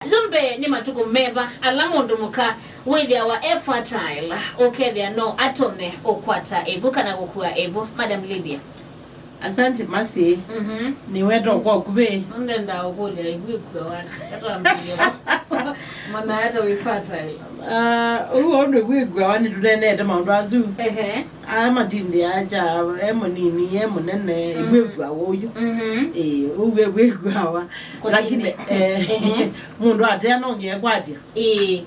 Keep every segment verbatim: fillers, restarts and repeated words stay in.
Yu mbee nĩ matukũ meva ala mũndũ mũka wĩthĩawa e fertile, ũkethĩa no atonye ũkwata ĩvu kana gũkua ĩvu? Madam Lydia. Asante Mercy. Mhm. Nĩweta kwa ũkuvĩ. Ndendaa ũkũlya ĩvu ĩkuawa ata? Katwambĩlĩe. Mana ata wĩ fertile? Ah, ũu ũndũ ĩvu ĩkuawa nĩtũneenete maũndũ asu. Ehe. Aa matindĩaa kya e mũnini, e mũnene, mm, ĩvu ĩkuawa ũyu. Mhm. Ĩĩ, ũu ĩvu ĩkuawa. Lakini, eh, ehe, mũndũ atea no ngekwatya. Ĩĩ.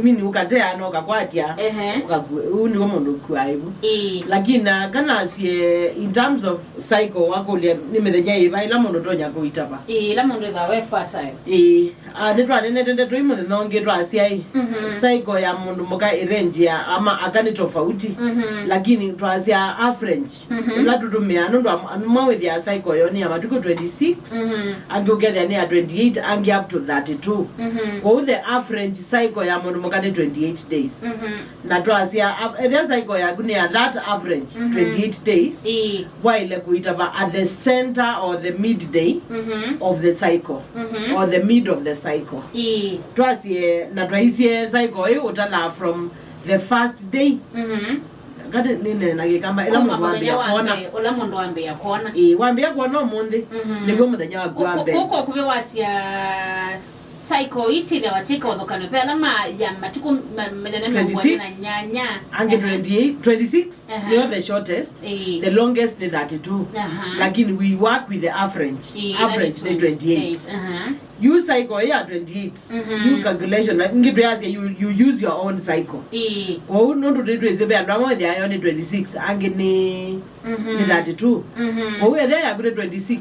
Mini ũkatea no kakwatya. Ehe. Ũkaku-, ũu nĩwe mũndũ ũkuaa ĩvu. Ĩĩ. Lakini na kana sie in terms of cycle wakũlya nĩ mĩthenya ĩva ĩla mũndũ tonya kũitava. Ĩĩ, ĩla mũndũ ĩthawa e fertile. Ĩĩ. Ah, nĩtwanenete ndeto ii mũthenya ũngĩ twasya ĩ, mhm, cycle ya mũndũ mũka ĩrenjia ama aka nĩ tofauti. Mhm. Lakini twasya average, mhm, ĩla tũtũmĩaa, nũndũ am-, amwe wĩthĩaa cycle yoo nĩ ya matukũ twenty-six, mhm, angĩ ũkethĩa nĩ ya twenty-eight, angĩ up to thirty-two. Mhm. Kwoou the average cycle ya mũndũ mũka nĩ twenty-eight days. Mhm. Na twasya, a-, ethĩa cycle yaku nĩ ya that average, mhm, twenty-eight days, ĩĩ, waĩle kũitava at the center or the midday, mhm, of the cycle, mhm, or the mid of the cycle. Ĩĩ. Twasye, na twaisye cycle ĩĩ ũtalaa from the first day. Mhm. Kati nĩneena Kĩkamba, ĩla kuma mũndũ mũthenya wambĩĩa wa kwona. Mbee, ũla mũndũ wambĩĩa kwona. Ĩĩ, wambĩĩa kwona ũmũnthĩ, mhm, nĩw'o mũthenya waku wa mbee. Kũkũ kũkuvĩ wasya cycle ii syĩthĩawa syĩkaũthũkanw'a. Ve ala ma ya matukũ ma-, mĩthenya mĩongo ĩlĩ na nyanya. Twenty-six. Angĩ, aha, twenty-eight, twenty-six, aha, nĩyo the shortest. Ĩĩ. The longest nĩ thirty-two. Aha. Lakini we work with the average. Ĩĩ, average nĩ twenty-eight. Aha. Yu cycle ya twenty-eight. Mhm. Yu calculation, na ingĩ twĩasya you, you use your own cycle. Ĩĩ. Kwoou nũndũ nĩtwĩsĩ ve andũ amwe thĩayo nĩ twenty-six, angĩ nĩ, mhm, nĩ thirty-two. Mhm. Kwoou ethĩa yaku nĩ twenty-six.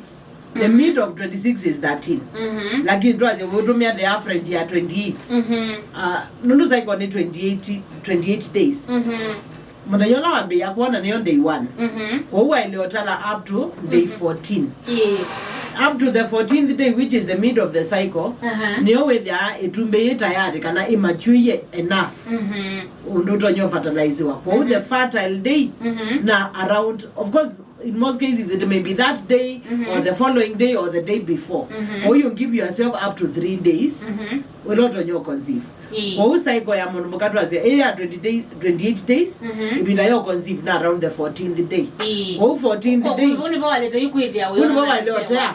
The, mhm, mid of twenty-six is thirteen. Mhm. Lakini twasya ũtũmĩa the average ya twenty-eight. Mhm. Ah, nũndũ cycle nĩ twenty-eight, twenty-eight days. Mhm. Mũthenya ũla wambĩĩa kwona nĩyo day one. Mhm. Kwoou waĩle ũtala up to day, mhm, fourteen. Ĩĩ. Up to the fourteenth day, which is the mid of the cycle, aha, nĩyo wĩthĩaa ĩtumbĩ yĩ tayari kana ĩ mature enough. Mhm. Ũndũ ũtonya ũfertiliziwa. Kwoou, mhm, the fertile day, mhm, na around, of course, in most cases, it may be that day, mhm, or the following day or the day before. Mhm. Or you give yourself up to three days, mhm, wĩla ũtonya conceive. Ĩĩ. Kwoou cycle ya mũndũ mũka twasya ĩ ya twenty day, twenty-eight days, mhm, ĩvinda ya conceive na around the fourteenth day. Ĩĩ. Kwoou fourteenth day. Kwoou nĩvo waĩlĩte yu kwĩthĩa wĩ, nĩvo waĩle ũtea.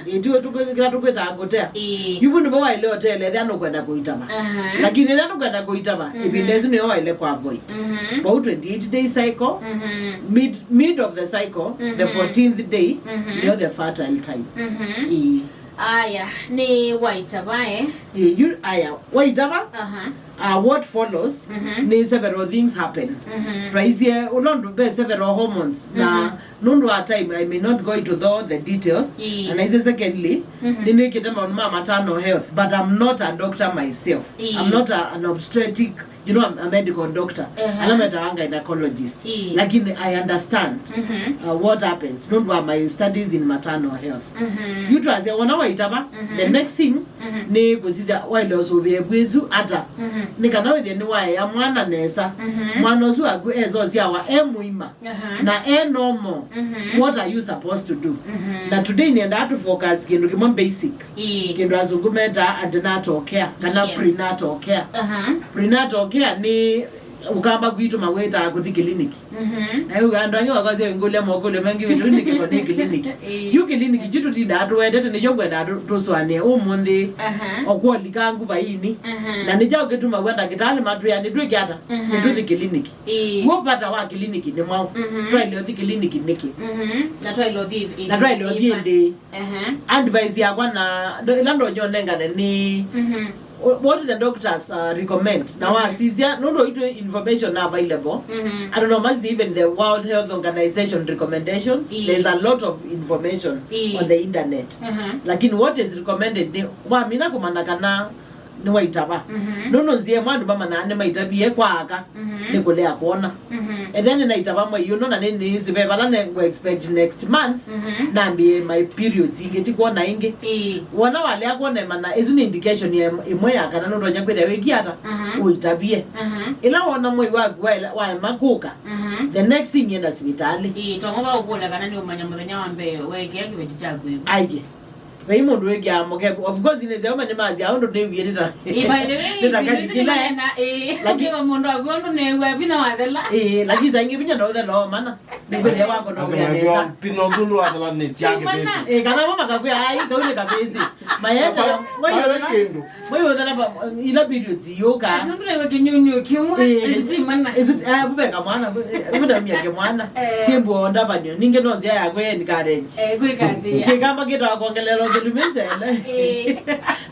Ĩĩ, tiwe tũkwĩ-, kĩla tũkwĩtaa kũtea. Ĩĩ. Yu nĩvo waĩle ũteele ethĩa nũkwenda kũitava. Aha. Lakini ethĩa nũkwenda kũitava, mhm, ĩvinda ĩsu nĩyo waĩle kũ avoid. Mhm. Kwoou twenty-eight day cycle, mhm, mid, mid of the cycle, the, mhm, fourteenth day, mhm, nĩyo the fertile time. Mhm. Ĩĩ. Aya, nĩ waitava, eh? Ĩĩ, yu, aya, waitava, aha, uh, what follows, mhm, nĩ several things happen. Mhm. Twaisye, ũla ũndũ ve several hormones, na, mhm, nũndũ wa time, I may not go into the, all the details. Ĩĩ. And I say, secondly, mhm, nĩnĩkĩte maũndũ ma maternal health, but I'm not a doctor myself. Ĩĩ. I'm not a, an obstetric, you know, I'm a medical doctor. Ehe. Ala metawa gynecologist. Ĩĩ. Lakini I understand, mhm, uh, what happens nũndũ wa my studies in maternal health. Mhm. Yu twasya wona waitava, mhm, the next thing, mhm, nĩ kũsisya waĩle ũsũvĩa ĩvu ĩsu ata. Mhm. Nĩ kana wĩthĩe nĩwaea mwana nesa. Mhm. Mwana ũsu waku esa ũsyawa e mũima. Aha. Na e normal. Mhm. What are you supposed to do? Mhm. Na today nĩendaa tũ focus kĩndũ kĩmwe basic. Ĩĩ. Kĩndũ asũngũ metaa antenatal care, kana, yes, prenatal care. Aha. Prenatal care nĩ ũkamba kwitũ mawĩtaa kũthi kĩliniki. Mhm. Na yu andũ angĩ wakwasya ngũlya mokũlyo mangĩ wĩtũ nĩ kĩko nĩ kĩliniki. Ĩĩ. Yu kĩliniki jitũ tindaa tũwendete nĩyo ngwendaa tũ-, tũsũanĩe ũmũnthĩ. Aha. Okwolika nguvaini. Aha. Na nĩ kyaũ kĩtumawa ndakĩtalĩ matwĩa nĩtwĩke ata? Mhm. Nĩtũthi kĩliniki. Ĩĩ. W'o vata wa kĩliniki nĩ mwaũ? Mhm. Twaĩle ũthi kĩliniki nĩkĩ? Mhm. Na twaĩle ũthi ĩ-, na twaĩle ũthi ĩva? Ĩndĩ. Ehe. Advice yakwa na ndo-, ĩla ndonya ũnengane nĩ, mhm, what the doctors, uh, recommend. Na, mhm, wasisya, nũndũ itũ information available. Mhm. I don't know, masisye even the World Health Organization recommendations. Ĩĩ. There's a lot of information, ĩĩ, on the internet. Mhm. Lakini what is recommended nĩ wamina kũmanya kana nĩwaitava. Mhm. Nũndũ nzĩa ĩmwe andũ mamanyaa nĩmaitavie kwa aka, mhm, nĩ kũlea kwona. Mhm. Ethĩa nĩnaitava mwei ũno na nĩnĩsĩ ve vala ne-, ngũ expect next month, mhm, nambĩĩe my periods ingĩ, ti kwona ĩngĩ. Ĩĩ. Wona walea kwona ĩmanya, ĩsu nĩ indication ya ĩm-, ĩmwe ya kana nũtonya kwĩthĩa wĩkie ata, mhm, ũitavie. Mhm. Ĩla wona mwei waku waĩla-, waema kũka, mhm, the next thing enda sivitalĩ. Ĩĩ, tong'o vaũkũlya kana nĩũmanya mũthenya wa mbee weekĩa kĩveti kyaku ĩvu. Aye. Vai mũndũ wĩkĩaa mũkekũ. Of course, nĩ syaũme nĩ masya ũndũ nĩwie nĩ ta, nĩ ta kalikila. Lakini mũndũ akwĩa ũndũ nĩw'a vinya wathela. Ĩĩ, lakini saa ingĩ vinya ndaũthela mana. Nĩkwĩthĩa wako no wĩa nesa. Pino tundu wathela nĩ sya kĩvĩsĩ. Ĩĩ, kana mo makakwĩa, "Ai, kau nĩ kavĩsĩ." Mayenda, mayũthela, mayũthela ila periods yũka. Ati ũndũ nĩwe kĩnyunyũ kĩmwe, ĩĩ, ĩsu ti mana. Ĩsu, eh, vuveka mwana, vuveka mwana. Eh. Syĩmbũa ndavanio. Ningĩ no nzĩa yakwa ya encourage. Eh, kwĩka thĩ. Kĩkamba kĩtawa kwongelela ũthelu mĩnzele. Eh.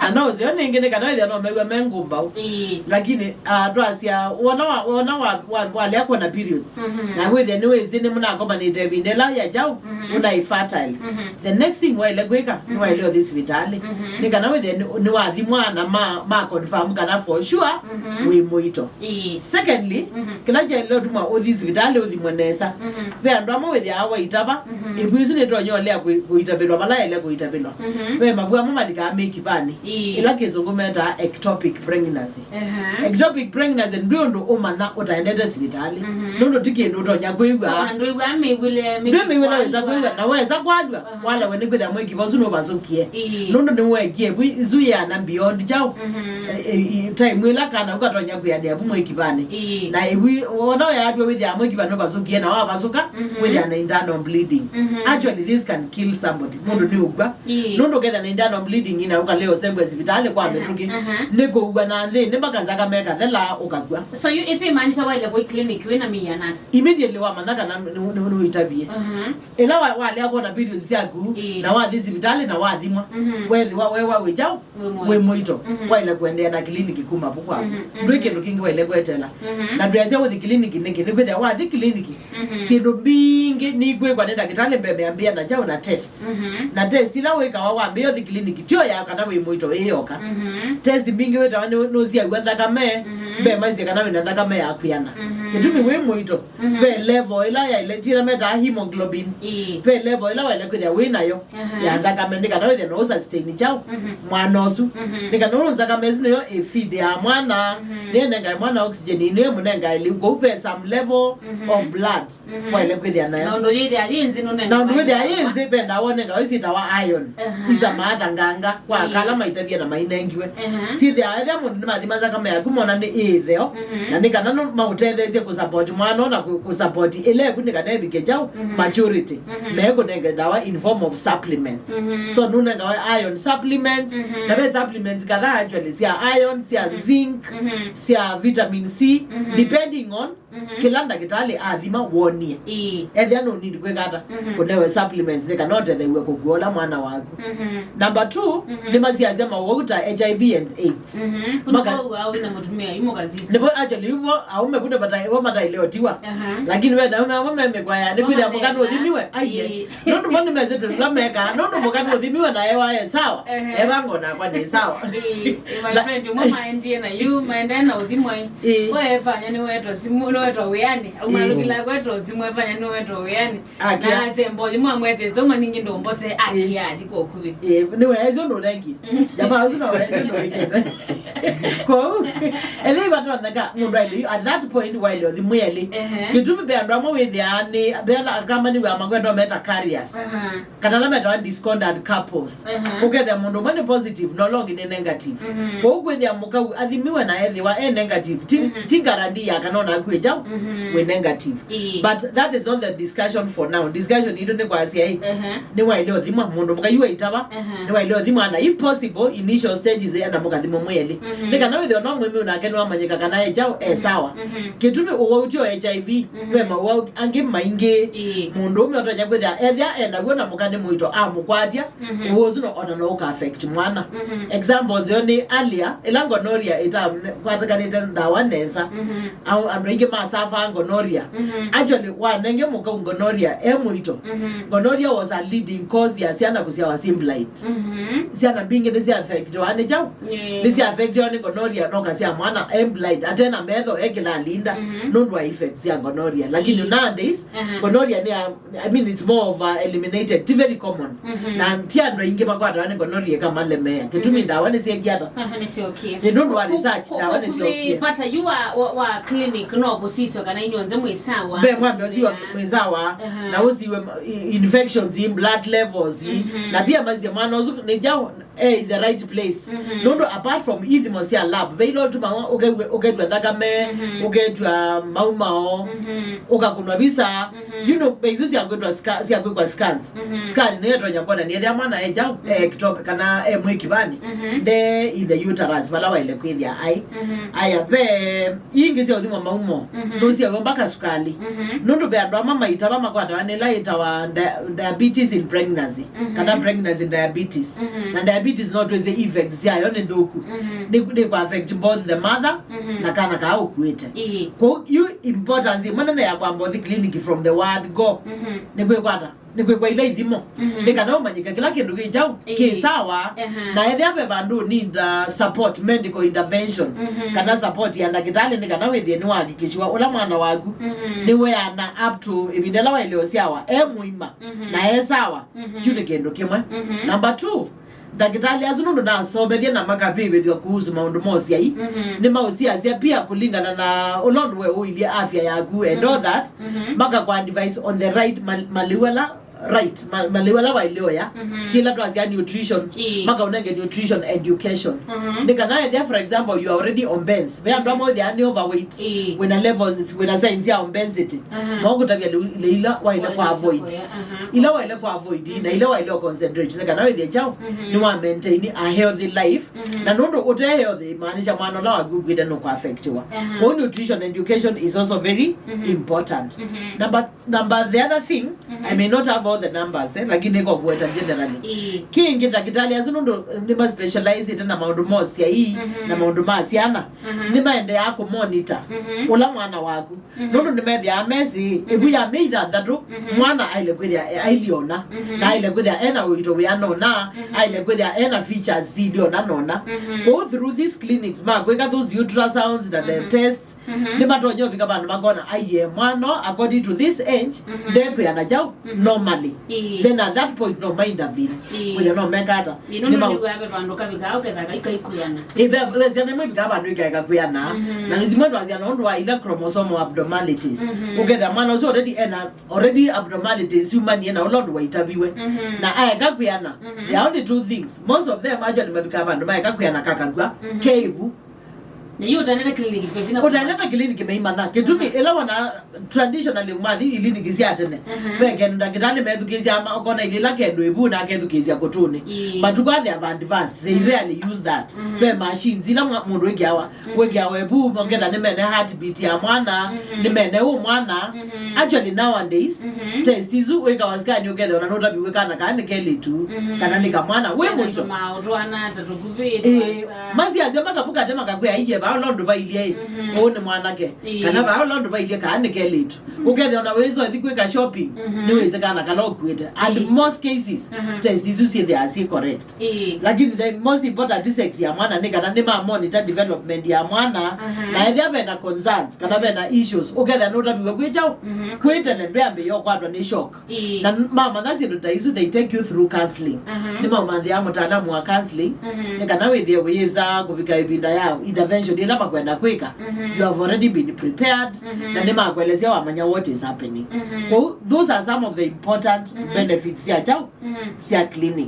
Na no ũseo ningĩ nĩ kana wĩthĩa no mew'a me ngũmbau. Eh. Lakini, ah, twasya, wona wa, wona wa, wa, walea kuona periods. Mhm. Na wĩthĩa nĩ wĩsĩ nĩ mũnakomanĩte ĩvinda ĩla ya kyaũ, mhm, ũnaĩ fertile. Mhm. The next thing waĩle kwĩka, nĩ, mhm, waĩle ũthi sivitalĩ. Mhm. Nĩ kana wĩthĩa nĩ, nĩ wathimwa na ma, ma confirm kana for sure, mhm, wĩ mũito. Ĩĩ. Secondly, mhm, kĩla kyaĩle ũtuma ũthi sivitalĩ ũthimwe nesa. Mhm. Ve andũ amwe wĩthĩawa waitava, mhm, ĩvu ĩsu nĩtonya ũlea kũi-, kũitavĩlwa vala yaĩle kũitavĩlwa. Mhm. Ve mavu amwe malikaa mĩkivanĩ. Ĩĩ. Ĩla kĩsũngũ metaa ectopic pregnancy. Ehe. Ectopic pregnancy ndwĩ ũndũ ũmanya ũtaendete sivitalĩ. Mhm. Nũndũ ti kĩndũ ũtonya kwĩw'a. So, na ndwĩw'a mĩw'ĩle, ndwĩ mĩw'ĩle wesa kwĩw'a, na wesa kwalw'a. Aha. Walewe nĩ kwĩthĩa mwĩkiva ũsu nũvasũkie. Ĩĩ. Nũndũ nĩweekie vu, isu yĩana beyond kyaũ. Mhm. E, e, i-, time ĩla kana ũkatonya kwĩanĩa vu mwĩkivanĩ. Ĩĩ. Na ĩvu, wona ũyatw'a wĩthĩa mwĩkiva nũvasũkie, na wavasũka, mhm, wĩthĩa na internal bleeding. Mhm. Actually, this can kill somebody. Mũndũ, mhm, nĩ ũkw'a. Ĩĩ. Nũndũ ũkethĩa na internal bleeding na ũkalea ũsembwe sivitalĩ kwa, aha, mĩtũkĩ. Aha. Nĩ kũua na nthĩ, nĩ mpaka nzakame ĩkathela ũkakw'a. So, yu, isu imaanisha waĩle kũi clinic wĩ na mĩia nata? Immediately wamanya kana nĩ, nĩ, nĩwĩtavie. Aha. Ĩla wa, walea kwona periods syaku, ĩĩ, na wathi sivitalĩ na wathimwa, mhm, wethĩwa wewa wĩ kyaũ, wĩ mũito. Wĩ mũito. Mhm. Waĩle kũendeea na clinic kuma vu kwaku. Mhm, mhm. Ndwĩ kĩndũ kĩngĩ waĩle kweteela. Mhm. Na twĩasya ũthi clinic nĩkĩ? Nĩkwĩthĩa wathi clinic, mhm, syĩndũ mbingĩ nikwĩkwa nĩ ndakĩtalĩ mbee meambĩĩa na kyaũ na test. Mhm. Na test ila wĩkawa wambĩĩa ũthi clinic, tyo ya kana wĩ mũito ĩyoka. Mhm. Test mbingĩ wĩtawa nĩ, nũsyaĩwa nthakame, mhm, mbee maisye kana wĩna nthakame ya kwĩana. Mhm. Kĩtumi wĩ mũito, mhm, ve level ĩla yaĩle, ti ĩla metaa hemoglobin. Ĩĩ. Ve level ĩla waĩle kwĩthĩa wĩ nayo, aha, ya nthakame, nĩ kana wĩthĩe no ũsustain kyaũ, mhm, mwana ũsu. Mhm. Nĩ kana ũũ nthakame ĩsu nĩyo ĩfeed ya mwana, mhm, nĩnengae mwana oxygen, nĩmũnengae lĩu, kũu ve some level, mhm, of blood, mhm, waĩle kwĩthĩa nayo. Na ũndũ yĩthĩa yĩ nzĩ nũnengae. Na ũndũ wĩthĩa yĩ nzĩ, ve ndawa ũnengawa syĩtawa iron. Aha. Isamaa ta nganga, kwa, ĩĩ, kala maitavie na mainengiwe. Aha. Syĩthĩawa ethĩa mũndũ nĩmathima nthakame yaku mona nĩ ĩtheo, mhm, na nĩ kana no maũtetheesye kũsupport mwana na kũ-, kũsupport ĩla ĩku nĩ kana ĩvike kyaũ, mhm, maturity. Mhm. Mekũnenge ndawa in form of supplements. Mhm. So nũnengawa iron supplements, mhm, na ve supplements kadhaa actually sya iron, sya, mhm, zinc, mhm, sya vitamin C, mhm, depending on, mhm, kĩla ndakĩtalĩ athima wonie. Ĩĩ. Ethĩa no need kwĩka ata, mhm, kũnewe supplements nĩ kana ũtetheew'e kũkua ũla mwana waku. Mhm. Number two, mhm, nĩ masiasya mawau ta H I V and AIDS. Mhm. Maka- Kũnĩkwa wĩ na mũtumĩa yu mũkasisi. Nĩvo actually yu vo aũme vu nĩmataĩle ũtiwa. Aha. Lakini ve na aũme amwe me mĩkwaya, nĩkwĩthĩa mũka nũthimiwe, aiye. Ĩĩ. Nũndũ mo nĩmesĩ tũla mekaa, nũndũ mũka nũthimiwe na ewa e sawa. Ehe. Evango nakwa nĩ sawa. Ĩĩ, my friend, ũmwe maendie na yu, maendee na ũthimwa ĩ. Ĩĩ. Kwa efanya nĩwetwa simu, nĩwetwa wĩanĩ. Ĩĩ. Ũmalũkĩla kwetwa simu, efanya nĩwetwa wĩanĩ. Akia. Na asembo, yu mwamwetete, ũma ningĩ ndũmbose, akia, ĩĩ, athi kwa ũkuvĩ. Ĩĩ, nĩweesyo nũlengi. Jamaa ũsu no weesyo nũlengi. Kwoou, ethĩwa vatonyeka, mũndũ aĩle, at that point, waĩle ũthi mwĩelĩ. Ehe. Kĩtumi ve andũ amwe wĩthĩaa nĩ, ve ala kama nĩ wĩa makwenda meta carriers. Aha. Kana ala metawa discordant couples. Mhm. Ũkethĩa mũndũ ũmwe nĩ positive, na ũla ũngĩ nĩ negative. Mhm. Kwoou kwĩthĩa mũkau athimiwe na ethĩwa e negative, ti, mhm, ti guarantee ya kana onaku wĩ kyaũ, mhm, wĩ negative. Ĩĩ. But that is not the discussion for now. Discussion itũ nĩ kwasya ĩ, mhm, nĩwaĩle ũthimwa, mũndũ mũka yu aitava, mhm, nĩwaĩle ũthimwa, na if possible, initial stages, ena mũkathimwa mwĩelĩ. Mhm. Nĩ kana wĩthĩwa no mwĩmĩu nake nĩwamanyĩka kana e kyaũ, e, mhm, sawa. Mhm. Kĩtumi ũwau ti o H I V, mhm, ve mawau angĩ maingĩ. Ĩĩ. Mũndũ ũme ũtonya kwĩthĩa ethĩa enaw'o na mũka nĩ mũito amũkwatya, mhm, ũwau ũsu no, ona no ũka affect mwana. Mhm. Examples yo nĩ earlier, ĩla gonorrhea ĩtakwatĩkanĩte ndawa nesa. Mhm. Au andũ aingĩ masafaa gonorrhea. Mhm. Actually, wanenge mũkau gonorrhea e mũito. Mhm. Gonorrhea was a leading cause ya syana kũsyawa syĩ blind. Mhm. Syana mbingĩ nĩsya affectiwa nĩ kyaũ? Ĩĩ. Nĩsya affectiwa nĩ gonorrhea, no ũkasya sya mwana e blind, atena metho, ekĩla linda, Mhm. nũndũ wa effects sya gonorrhea. Lakini Ĩĩ. nowadays, Aha. gonorrhea nĩ ya, I mean, it's more of a eliminated, ti very common. Mhm. Na ti andũ aingĩ makwatawa nĩ gonorrhea ĩkamalemea. Kĩtumi Mhm. ndawa nĩsyekie ata? Aha, nĩsyokie. Ĩ, nũndũ wa Kũ-, research, kũ-, ndawa kũ-, nĩsyokie. Kũvĩvata yu wa, wa, wa clinic no kũsiswa kana inyw'onthe mwĩ sawa? Mbee mwambe ũsiwa Kana mwĩ sawa, Aha. na ũsiwe i-, infections, i blood levels, i-, Mhm. na pia masye mwana ũsu nĩ jau, eh, in the right place. Mhm. Nũndũ apart from ithimo sya lab, ve ila ũtumawa ũkew'a-, ũketw'a thakame, Mhm. ũketw'a maumao, Mhm. ũkakũnwa visa. Mhm. You know, ve isu sya kwĩtwa sca-, sya kwĩkwa scans. Mhm. Scan nĩyo ĩtonya kwona nĩ ethĩa mwana e jau, Mhm. e ectopic, kana e mwĩkivani, Mhm. nde in the uterus, vala waĩle kwĩthĩa ai. Mhm. Aya, ve ingĩ sya ũthimwa maumo, Mhm. nũsiawe mpaka sukali. Mhm. Nũndũ ve andũ ama maitava makwatawa nĩ ĩla ĩtawa dia-, diabetes in pregnancy, Mhm. kana pregnancy diabetes. Mhm. Na diabetes no twĩsĩ effects syayo nĩ nthũku. Mhm. Nĩ, nĩ kũ affect both the mother Mhm. na kana kaa ũkuĩte. Ĩĩ. Kwoou yu importance ĩmwe nene ya kwamba ũthi clinic from the word go Mhm. nĩ kwĩkwata, nĩ kwĩkwa ila ithimo. Mhm. Nĩ kana ũmanyĩke kĩla kĩndũ kĩ kyaũ, Ĩĩ. kĩ sawa, Aha. na ethĩa ve vandũ ũninda support, medical intervention, Mhm. kana support ya ndakĩtalĩ, nĩ kana wĩthĩe nĩwahakikishiwa ũla mwana waku Mhm. nĩweana up to ĩvinda ĩla waĩle ũsyawa e mũima Mhm. na e sawa. Mhm. Kyu nĩ kĩndũ kĩmwe. Mhm. Number two, ndakĩtalĩ asu nũndũ nasomethie na makavĩvĩthw'a kuhusu maũndũ ma ũsyai, Mhm. nĩmaũsiasya pia kũlingana na ũla ũndũ we ũilye afya yaku and all Mhm. that, Mhm. makakwa advise on the right mal-, malĩu ala right, ma-, malĩu ala waĩle oya, Mhm. kĩla twasya nutrition, Ĩĩ. makaũnenge nutrition education. Mhm. Nĩ kana ethĩa, for example, you are already obese. Ve andũ amwe wĩthĩaa nĩ overweight, Ĩĩ. wĩna levels, wĩna signs ya obesity. Mhm. Maũkũtavya lĩu, lĩu ila waĩle kwa Waĩle avoid. Kũya, aha. Ila waĩle kwa avoid, na Mhm. ila waĩle concentrate. Nĩ kana wĩthĩe kyaũ, Mhm. nĩ wa maintain a healthy life. Mhm. Na nũndũ ũte healthy, maanisha mwana ũla waku ũkwĩte nũkũ affectiwa. Aha. Kwoou nutrition education is also very Mhm. important. Mhm. Number Number, the other thing, Mhm. I may not have all the numbers, eh, lakini nĩkũkũweta generally. Ĩĩ. Kĩngĩ, ndakĩtalĩ asu nũndũ nĩma specialize na maũndũ ma ũsyai Mhm. na maũndũ ma syana, Mhm. nĩmaendeaa kũmonitor Mhm. ũla mwana waku. Mhm. Nũndũ nĩmethĩaa mesĩ, Mhm. ĩvu ya mĩi thanthatũ, Mhm. mwana aĩle kwĩthĩa ailiona, Mhm. na aĩle kwĩthĩa ena ũito wĩanona, Mhm. aĩle kwĩthĩa ena features siliona nona. Mhm. Kwoou through these clinics, makwĩka those ultrasounds na the Mhm. tests, Mhm. nĩmatonya ũvika vandũ makona, aiye, mwana, according to this age, Mhm. ndekwĩana kyaũ Mhm. normally. Ĩĩ. Then at that point, no maintervene. Ĩĩ. Kwĩthĩa no meka ata? Ĩĩ, nũndũ Nĩma- nĩwĩa ve vandũ kavikaa ũketha kaikaikwĩana. Ĩĩ, ve, ve syana imwe ivikaa vandũ ikaeka kwĩana. Mhm. Na nĩsimwe twasya nũndũ wa ila chromosomal abnormalities. Mhm. Ũkethĩa mwana ũsu already ena, already abnormalities syumanie na ũla ũndũ waitaviwe. Mhm. Na aeka kwĩana, Mhm. there are only two things. Most of them actually mavikaa vandũ maeka kwĩana kakakw'a, Mhm. keivu. Na yu ũtanete clinic pe vinya Ũtanete clinic meimana. Kĩtumi Aha. ĩla wana traditionally mwathi iliniki sya tene. Aha. Ve kĩndũ ndakĩtalĩ methukĩĩsya ama, ũkona ilĩ ila kĩndũ ĩvu na akethukĩĩsya kũtũnĩ. Ĩĩ. Matukũ aya they have advanced. They Mhm. rarely use that. Mhm. Ve machines ila mwa-, mũndũ wĩkĩawa. Mhm. Wĩkĩawa ĩvu, moketha nĩ mene heartbeat ya mwana, Mhm. nĩ mene ũ mwana. Mhm. Actually nowadays, Mhm. test isu wĩkawa scan ũkethĩa ona nũtaviw'e kana kaa nĩ kelĩtu, Mhm. kana nĩ kamwana. Wĩ Kana mũito. tũmaũtwana ta tũkuvĩtwa Ĩĩ, asa. Masiasya makavuka ate makakwĩa, aiye, vaa ũla ũndũ vailyĩ ĩ, Mhm. ũũ nĩ mwanake. Ĩĩ. Kana vaa ũla ũndũ vailyĩ kaa nĩ kelĩtu. Mhm. Ũkethĩa ona wĩsa ũthi kwĩka shopping, Mhm. nĩwĩsĩ kana kala ũkuĩte. And Ĩĩ. most cases, Mhm. test isu syĩthĩaa syĩ correct. Ĩĩ. Lakini the most important sex ya mwana nĩ kana nĩma monitor development ya mwana, Mhm. na ethĩa vena concerns, kana vena issues, ũkethĩa nũtaviw'e kwĩ kyaũ, Mhm. kwĩ tene ndwĩambĩĩa ũkwatwa nĩ shock. Ĩĩ. Na mamanya syĩndũ ta isu, they take you through counseling. Mhm. Nĩmaumanthĩaa mũtaalamu wa counseling, Mhm. nĩ kana wĩthĩe wĩyĩsa kũvika ĩvinda ya intervention ĩla makwenda kwĩka. Mhm. You have already been prepared, Mhm. na nĩmakwelesya wamanya what is happening. Mhm. Kwoou, those are some of the important Mhm. benefits sya kyaũ, Mhm. sya clinic.